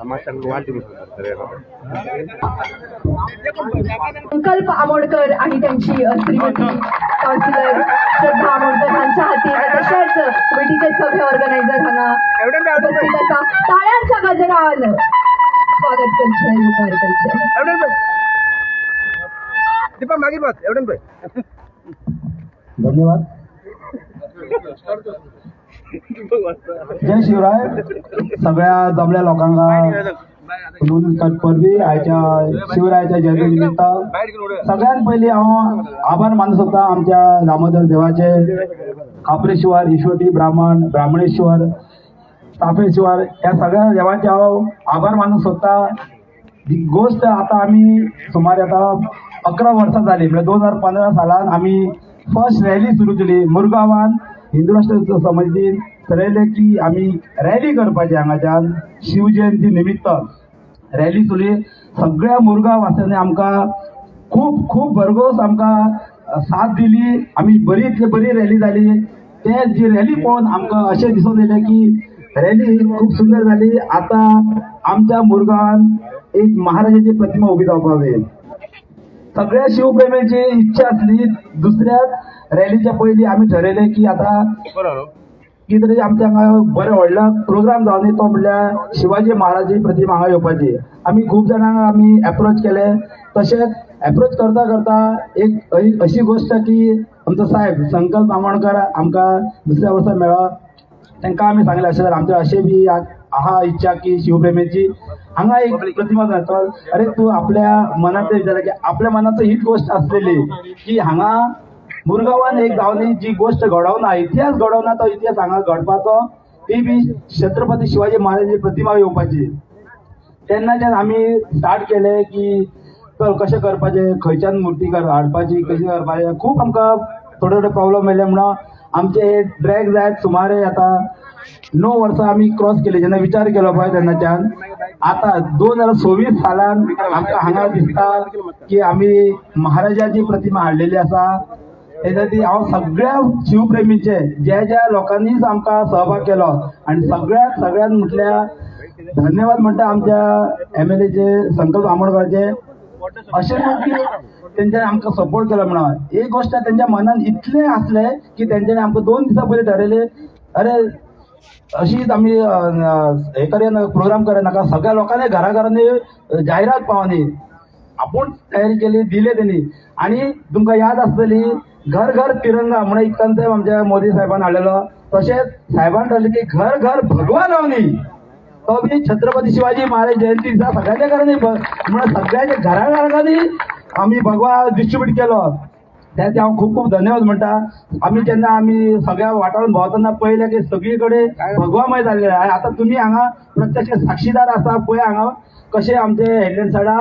मातशें वाट संकल्प आमोणकर आणि त्यांची श्रीमती काउन्सिलर श्रद्धा आमोणकर हांच्या हाती तशेंच कमिटीचे सगळे ऑर्गनायझर हांगा उपस्थित आसा. टाळ्यांच्या गजरान स्वागत करचे, येवकार करचे. दीपा, मागीर बस एवढं पळय. धन्यवाद. जय शिवराय. सगळ्या जमल्या लोकांक नून परबी. आयच्या शिवरायाच्या जयंती निमित्त सगळ्यात पयलीं हांव आभार मानूंक सोदता आमच्या दामोदर देवाचे, खाप्रेश्वर, ईश्वटी ब्राह्मण, ब्राह्मणेश्वर, तापेश्वर ह्या सगळ्या देवाचे हांव आभार मानूंक सोदता. ही गोश्ट आतां आमी सुमार आतां 11 वर्सां जाली, म्हळ्यार 2015 सालान आमी फर्स्ट रॅली सुरू केली मुरगांवान. हिंदू राष्ट्र समितीन ठरयलें की आमी रॅली करपाची हांगाच्यान. शिवजयंती निमित्त रॅली सुली. सगळ्या मुरगांव वासियांनी आमकां खूब खूब भरघोस आमकां साथ दिली. आमी बरी बरी रॅली जाली. ते जी रॅली पळोवन आमकां अशें दिसून येयलें की रॅली खूब सुंदर जाली, आतां आमच्या मुरगांवान एक महाराजाची प्रतिमा उबी जावपाक जाय. सगळ्या शिवप्रेमीची इच्छा आसली. दुसऱ्या रॅलीच्या पयलीं आमी ठरयलें की आतां कितें तरी आमच्या हांगा बरें व्हडलो प्रोग्राम जावनी, तो म्हणल्यार शिवाजी महाराजाची प्रतिमा हांगा येवपाची. आमी खूब जाणांक आमी एप्रोच केले. तशेंच एप्रोच करता करता एक अशी गोश्ट की आमचो साहेब संकल्प आमोणकर आमकां दुसऱ्या वर्सा मेळ्ळो. तांकां आमी सांगलें, अशें जाल्यार आमचें अशें बी आहा इच्छा की शिवप्रेमीची हांगा एक प्रतिमा जाता. अरे, तूं आपल्या मनांत विचारलें की आपल्या मनांत हीच गोश्ट आसलेली की हांगा मुरगांवान एक जावनी जी गोश्ट घडोवना, इतिहास घडोवना, तो इतिहास हांगा घडपाचो, ती बी छत्रपती शिवाजी महाराजांची प्रतिमा येवपाची. तेन्नाच्यान आमी स्टार्ट केलें की चल, कशें करपाचें, खंयच्यान मुर्ती कर हाडपाची, कशी करपाचें. खूब आमकां थोडे थोडे प्रॉब्लम येयले म्हणून आमचे हे ड्रॅग जायत सुमारे आतां 9 वर्सां आमी क्रॉस केली. जेन्ना विचार केलो पळय तेन्नाच्यान आतां 2026 सालान आमकां हांगा दिसता की आमी महाराजाची प्रतिमा हाडलेली आसा. तेच्या खातीर हांव सगळ्या शिवप्रेमीचे, ज्या ज्या लोकांनीच आमकां सहभाग केलो आनी सगळ्यात सगळ्यात म्हटल्यार धन्यवाद म्हणटा आमच्या एमएलएचे संकल्प आमोणकराचे. अशें न्हू की तेंच्यांनी आमकां सपोर्ट केलो म्हणून. एक गोश्ट तेंच्या मनान इतलें आसलें की तेंच्यांनी आमकां 2 दिसां पयलीं ठरयलें, अरे, अशीच आमी हे करया, प्रोग्राम करया नाका, सगळ्या लोकांनी घरा घरांनी जायरात पावनी. आपूण तयारी केली, दिले तेणी. आनी तुमकां याद आसतली, घर घर तिरंगा म्हणून एक कन्सेप्ट आमच्या मोदी साहेबान हाडलेलो. तशेंच साहेबान ठरलें की घर घर भगवा लावणी, तो बी छत्रपती शिवाजी महाराज जयंती दिसा सगळ्यांच्या घरांनी, म्हणून सगळ्यांच्या घरा घरांनी आमी भगवा डिस्ट्रीब्यूट केलो. त्याचे हांव खूब खूब धन्यवाद म्हणटा. आमी जेन्ना आमी सगळ्या वाठारांत भोंवतना पळयलें की सगळी कडेन भगवामय जाल्लें आनी आतां तुमी हांगा प्रत्यक्ष साक्षीदार आसा. पळय, हांगा कशें आमचे हेडलँड सायडा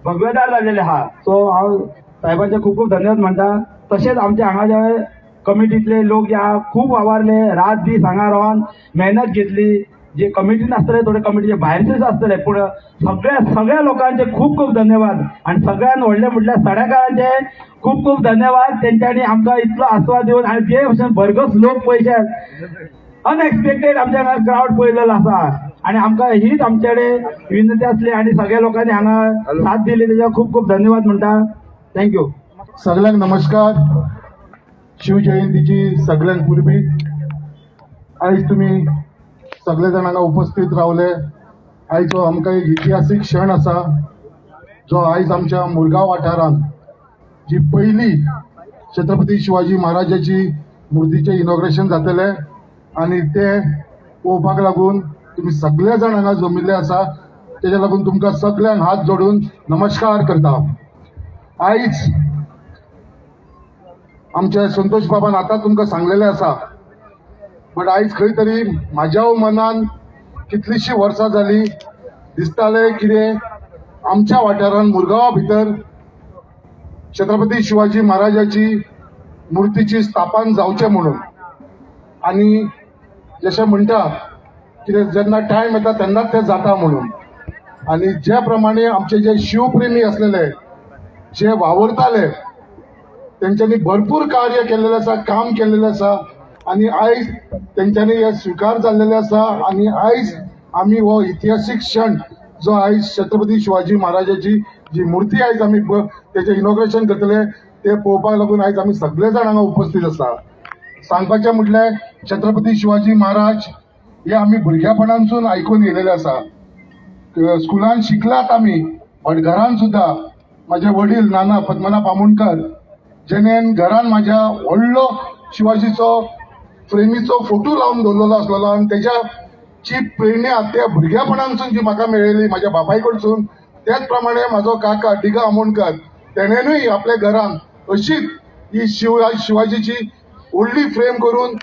भगवेदार जाल्लेले आहा. सो हांव साहेबांचे खूब खूब धन्यवाद म्हणटा. तशेंच आमचे हांगा जे कमिटीतले लोक जे आहा, खूब वावरले, रात दीस हांगा रावन मेहनत घेतली. जे कमिटीन आसतले, थोडे कमिटीचे भायरचेच आसतले, पूण सगळ्या सगळ्या लोकांचे खूब खूब धन्यवाद. आनी सगळ्यात व्हडले म्हटल्यार सड्याकारांचे खूब खूब धन्यवाद. तेंच्यांनी आमकां इतलो आस्वाद दिवन आनी जे भशेन भरघोस लोक पयशे अनएक्सपेक्टेड आमच्या हांगा क्रावड पळयलेलो आसा आनी आमकां हीच आमचे कडेन विनंती आसली आनी सगळ्या लोकांनी हांगा साथ दिली, तेच्या खूब खूब धन्यवाद म्हणटा. Thank you. सगळ्यांक नमस्कार. शिवजयंतीची सगळ्यांक परबी. आयज तुमी सगळे जाण हांगा उपस्थित रावले. आयज हो आमकां एक इतिहासीक क्षण आसा, जो आयज आमच्या मुरगांव वाठारांत जी पयली छत्रपती शिवाजी महाराजाची मुर्तीचें इनॉग्रेशन जातलें आनी तें पळोवपाक लागून तुमी सगळे जाण हांगा जमिल्ले आसा. तेज्या लागून तुमकां सगळ्यांक हात जोडून नमस्कार करता. आयज आमच्या संतोष बाबान आतां तुमकां सांगलेलें आसा, बट आयज खंय तरी म्हाज्या मनान कितलींशीं वर्सां जालीं दिसतालें कितें आमच्या वाठारांत मुरगांवा भितर छत्रपती शिवाजी महाराजाची मुर्तीची स्थापन जावचें म्हणून. आनी जशें म्हणटा कितें, जेन्ना टायम येता तेन्नाच तें जाता म्हणून. आनी ज्या प्रमाणे आमचे जे शिवप्रेमी आसलेले, जे वावुरताले, तेंच्यांनी भरपूर कार्य केल्लेलें आसा, काम केल्लेलें आसा आनी आयज तेंच्यांनी हे स्विकार जाल्लेलें आसा. आनी आयज आमी हो इतिहासीक क्षण जो आयज छत्रपती शिवाजी महाराजाची जी मूर्ती आयज आमी तेचें इनॉग्रेशन करतले ते पळोवपाक लागून आयज आमी सगळे जाण हांगा उपस्थित आसा. सांगपाचें म्हटल्यार छत्रपती शिवाजी महाराज हे आमी भुरग्यापणांसून आयकून येयलेले आसा. स्कुलान शिकलात आमी, बट घरान सुद्दां म्हाजे वडील नाना पद्मनाभ आमोणकर जेणेन घरान म्हाज्या व्हडलो शिवाजीचो फ्रेमीचो फोटो लावन दवरलेलो आसलेलो आनी तेज्या जी प्रेरणा त्या भुरग्यापणांसून जी म्हाका मेळ्ळेली म्हाज्या बापाय कडसून, त्याच प्रमाणे म्हाजो काका डिगा आमोणकर तेणेनूय आपल्या घरान अशीच ही शिवाजीची व्हडली फ्रेम करून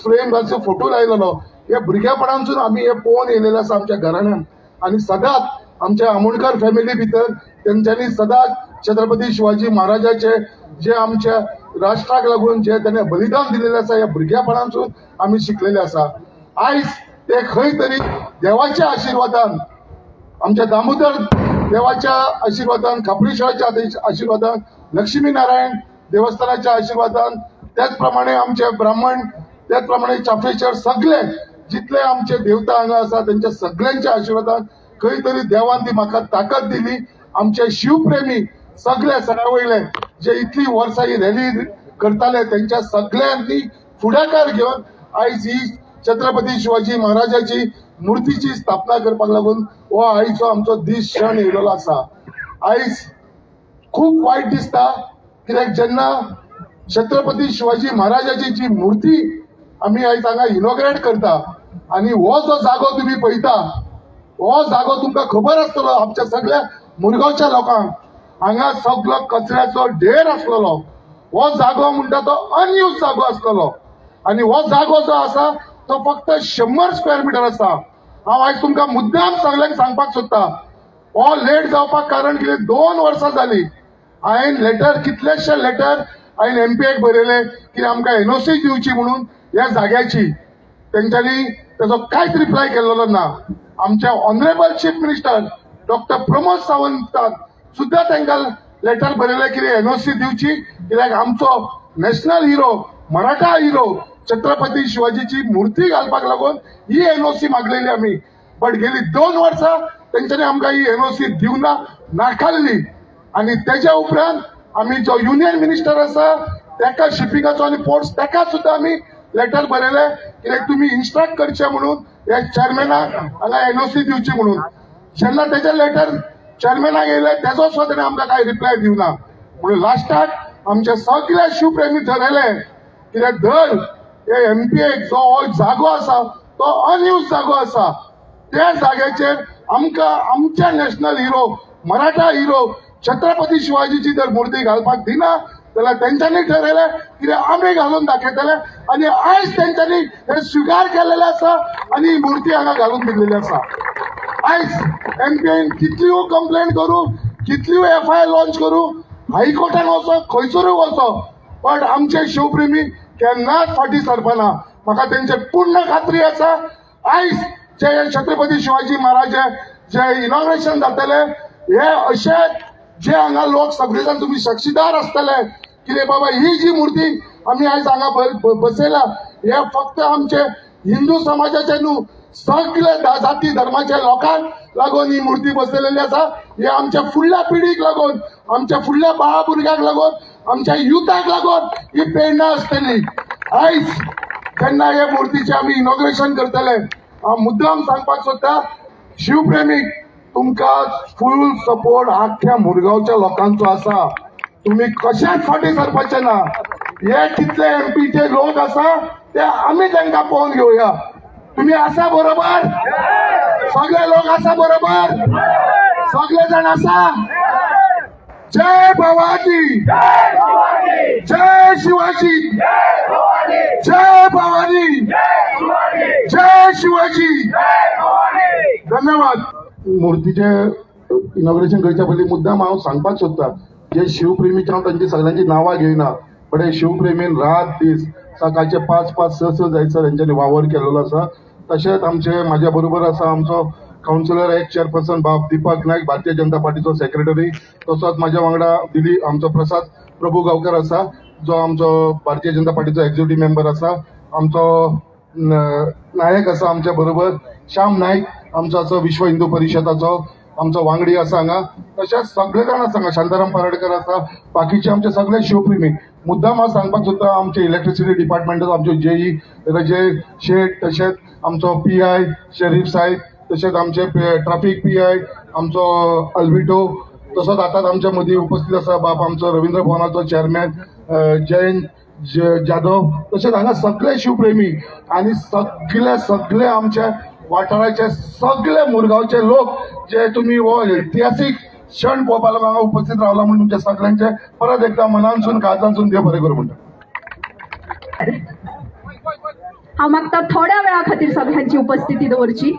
फ्रेमाचो फोटो लायलेलो. हे भुरग्यापणांसून आमी हे पळोवन येयलेले आसा आमच्या घराण्यान आनी सदांच आमच्या आमोणकर फॅमिली भितर तेंच्यांनी सदांच छत्रपती शिवाजी महाराजाचे जे आमच्या राष्ट्राक लागून जे तेणे बलिदान दिलेलें आसा ह्या भुरग्यापणांसून आमी शिकलेले आसा. आयज ते खंय तरी देवाच्या आशिर्वादान, आमच्या दामोदर देवाच्या आशिर्वादान, खापरेश्वराच्या आशिर्वादान, लक्ष्मी नारायण देवस्थानाच्या आशिर्वादान, त्याच प्रमाणे आमचे ब्राह्मण, त्याच प्रमाणे चाफेश्वर, सगळे जितले आमचे देवता हांगा आसा तेंच्या सगळ्यांच्या आशिर्वादान खंय तरी देवान ती म्हाका ताकद दिली. आमचे शिवप्रेमी सगळे सगळ्या वयले जे इतली वर्सां ही रॅली करताले तेंच्या सगळ्यांनी फुडाकार घेवन आयज ही छत्रपती शिवाजी महाराजाची मूर्तीची स्थापना करपाक लागून हो आयचो आमचो दीस क्षण येयलेलो आसा. आयज खूब वायट दिसता कित्याक जेन्ना छत्रपती शिवाजी महाराजाची जी मूर्ती आमी आयज हांगा इनॉग्रेट करता आनी हो जो जागो तुमी पळयता हो जागो तुमकां खबर आसतलो आमच्या सगळ्या मुरगांवच्या लोकांक, हांगा सगळो कचऱ्याचो ढेर आसलेलो. हो जागो म्हणटा तो अनयूज जागो आसलेलो आनी हो जागो जो आसा तो फक्त 100 स्क्वेअर मिटर आसा. हांव आयज तुमकां मुद्दाम सगल्यांक सांगपाक सोदता, हो लेट जावपाक कारण कितें, 2 वर्सां जाली हांवें लेटर, कितलेशे लेटर हांवें एमपीएक बरयले की आमकां एनओसी दिवची म्हणून ह्या जाग्याची. तेंच्यांनी तेजो कांयच रिप्लाय केल्लो ना. आमचे honourable chief minister doctor Pramod सावंतान सुद्दां तांकां लेटर बरयलें की एनओसी दिवची कित्याक आमचो national hero, Maratha hero Chhatrapati शिवाजीची मूर्ती घालपाक लागून ही एनओसी मागलेली आमी. बट गेली 2 वर्सां तेंच्यांनी आमकां ही एनओसी दिवना नाकारली. आनी तेज्या उपरांत आमी जो युनियन मिनिस्टर आसा तेका शिपिंगाचो आनी पोर्ट्स तेका सुद्दां आमी लेटर बरयलें कित्याक तुमी इन्स्ट्रक्ट करचें म्हणून ह्या चॅरमॅनाक हांगा एनओसी दिवची म्हणून. जेन्ना तेजें लेटर चॅरमॅनाक येयलें तेजो सुद्दां तेणें आमकां कांय रिप्लाय दिवना. म्हणून लास्टाक आमचे सगळे शिवप्रेमी ठरयलें कित्याक धर हे एमपीएक जो हो जागो आसा तो अनयूज जागो आसा, त्या जाग्याचेर आमकां आमच्या national hero, Maratha hero Chhatrapati शिवाजीची जर मूर्ती घालपाक दिना जाल्यार तेंच्यांनी ठरयलें कित्याक आमी घालून दाखयतले. आनी आयज तेंच्यांनी हे स्विकार केलेले आसा आनी ही मूर्ती हांगा घालून दिल्लेली आसा. आयज एमपीएन कितल्यो कंप्लेन करूं, कितल्यो एफआयआर लॉन्च करूं, हायकोर्टान वचो, खंयसरूय वचो, बट आमचे शिवप्रेमी केन्नाच फाटीं सरपाना. म्हाका तेंचे पूर्ण खात्री आसा. आयज जे छत्रपती शिवाजी महाराज जे इनॉग्रेशन जातलें हे अशे जे हांगा लोक सगळे जाण तुमी साक्षीदार आसतले कितें बाबा ही जी मूर्ती आमी आयज हांगा बसयला हे फक्त आमचे हिंदू समाजाचे न्हू, सगळे जाती धर्माच्या लोकांक लागून ही मूर्ती बसयलेली आसा. हे आमच्या फुडल्या पिढीक लागून, आमच्या फुडल्या बाळा भुरग्यांक लागून, आमच्या युथाक लागून ही प्रेरणा आसतली. आयज जेन्ना हे मूर्तीचे आमी इनॉग्रेशन करतले, हांव मुद्दाम सांगपाक सोदता शिवप्रेमीक तुमकां फूल सपोर्ट आख्ख्या मुरगांवच्या लोकांचो आसा. तुमी कशेंच फाटीं सरपाचे ना. हे कितले एमपीचे लोक आसा ते आमी तांकां पळोवन घेवया. तुमी आसा बरोबर? सगळे लोक आसा बरोबर? सगळे जाण आसा? जय भवानी, जय शिवाजी, जय भवानी, जय शिवाजी. धन्यवाद. मूर्तीचे इनॉग्रेशन करच्या पयलीं मुद्दाम हांव सांगपाक सोदता, जे शिवप्रेमीचे हांव तांची सगळ्यांची नांवां घेयना, बट हे शिवप्रेमीन रात दीस सकाळचे 5 5 6 6 जायसर तेंच्यांनी वावर केलेलो आसा. तशेंच आमचे म्हाज्या बरोबर आसा आमचो कावन्सिलर एक चेअरपर्सन बाब दीपक नायक, भारतीय जनता पार्टीचो सेक्रेटरी. तसोच म्हाज्या वांगडा दिली आमचो प्रसाद प्रभू गांवकर आसा, जो आमचो भारतीय जनता पार्टीचो एक्झिक्युटीव मेंबर आसा. आमचो नायक आसा आमच्या बरोबर, श्याम नायक आमचो आसा, विश्व हिंदू परिशदाचो आमचो वांगडी आसा हांगा. तशेंच सगळे जाण आसा हांगा, शांताराम पारडकर आसा, बाकीचे आमचे सगळे शिवप्रेमी. मुद्दाम हांव सांगपाक सोदता, आमचे इलेक्ट्रिसिटी डिपार्टमेंटाचो आमचे जेई रजय शेट, तशेंच आमचो पीआय शरीफ साहेब, तशेंच आमचे ट्राफीक पीआय आमचो अल्बिटो, तसोच आतां आमच्या मदीं उपस्थित आसा बाब आमचो रवींद्र भवनाचो चेअरमॅन जयंत जाधव. तशेंच हांगा सगळे शिवप्रेमी आनी सगळे सगळे आमच्या वाठाराचे सगळे मुरगांवचे लोक जे तुमी हो इतिहासीक क्षण पळोवपाक लागून हांगा उपस्थित रावला म्हूण तुमच्या सगळ्यांचे परत एकदा मनानसून काळजानसून देव बरें करूं म्हणटा. हांव मागता थोड्या वेळा खातीर सगळ्यांची उपस्थिती दवरची.